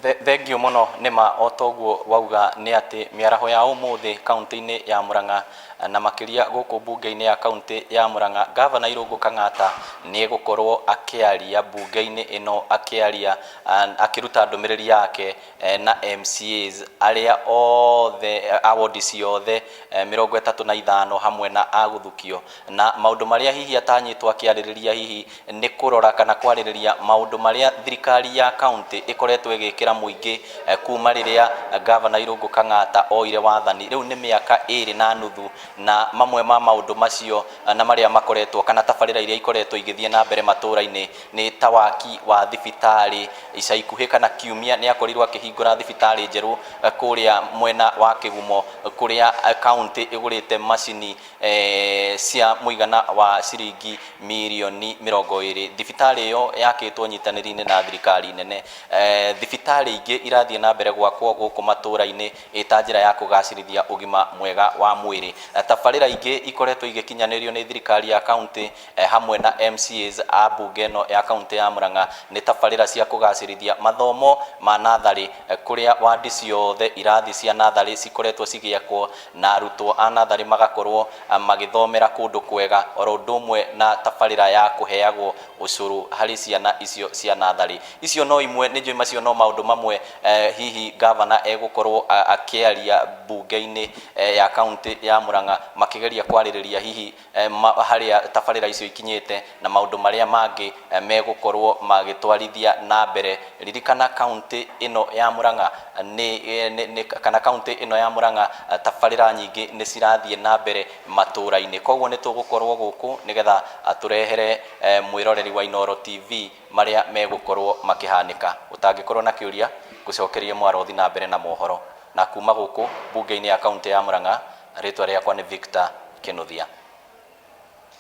Thengiũ mũno. Nĩma o toguo wauga nĩ atĩ mĩaraho ya ũmũthĩ kaunti-inĩ ya Murang'a na makĩria gũkũ mbunge-inĩ ya kaunti ya Murang'a, Gavana Irũngũ Kang'ata nĩ egũkorwo akĩaria mbunge-inĩ ĩno, akĩaria akĩruta ndũmĩrĩri yake na MCAs arĩa othe a wondi ciothe 35 hamwe na a gũthukio. Na maũndũ marĩa hihi atanyĩtwo akĩarĩrĩria hihi nĩ kũrora kana kwarĩrĩria maũndũ marĩa thirikari ya kaunti ĩkoretwo ĩgĩkĩra mũingĩ kuma rĩrĩa Gavana Irũngũ Kang'ata oire wathani. Rĩu nĩ mĩaka 2.5, na mamwe ma maũndũ macio na marĩa makoretwo kana tabarĩra iria ikoretwo igĩthiĩ na mbere matũra-inĩ nĩ ta waki wa thibitarĩ. Ica ikuhĩ kana kiumia nĩ akorirwo akĩhingũra thibitarĩ njerũ kũrĩa mwena wa Kĩgumo, kũrĩa kaunti ĩgũrĩte macini cia mũigana wa ciringi mirioni 20. Thibitarĩ ĩyo yakĩtwo nyitanĩri-inĩ na thirikari nene. Thibitarĩ ingĩ irathiĩ na mbere gwakwo gũkũ matũra-inĩ ĩ ta njĩra ya kũgacĩrithia ũgima mwega wa mwĩrĩ. Tabarĩra ingĩ ikoretwo igĩkinyanĩrio nĩ thirikari ya kaunti hamwe na MCAs a mbunge ĩno ya kaunti ya Murang'a nĩ tabarĩra cia kũgacĩrithia mathomo ma natharĩ, kũrĩa wandi ciothe irathi cia natharĩ cikoretwo cigĩakwo na arutwo a natharĩ magakorwo magĩthomera kũndũ kwega, oro ũndũ ũmwe na tabarĩra ya kũheagwo ũcũrũ harĩ ciana icio cia natharĩ. Icio no imwe, nĩ njũĩ macio no maũndũ mamwe hihi gavana egũkorwo akĩaria mbunge-inĩ ya kaunti ya Murang'a makĩgeria kwarĩrĩria hihi harĩa tabarĩra icio ikinyĩte na maũndũ marĩa mangĩ megũkorwo magĩtwarithia na mbere. Ririkana kaunti ĩno ya Murang'a nĩ kana kaunti ĩno ya Murang'a tabarĩra nyingĩ nĩ cirathiĩ na mbere matũra-inĩ. Koguo nĩ tũgũkorwo gũkũ nĩgetha tũrehere mwĩroreri wa Inooro TV marĩa megũkorwo makĩhanĩka. Ũtangĩkorwo na kĩũria, ngũcokerie mwaro ũthiĩ na mbere na mohoro. Na kuma gũkũ mbunge-inĩ ya kaunti ya Murang'a, rĩtwa rĩakwa nĩ Victor Kĩnuthia.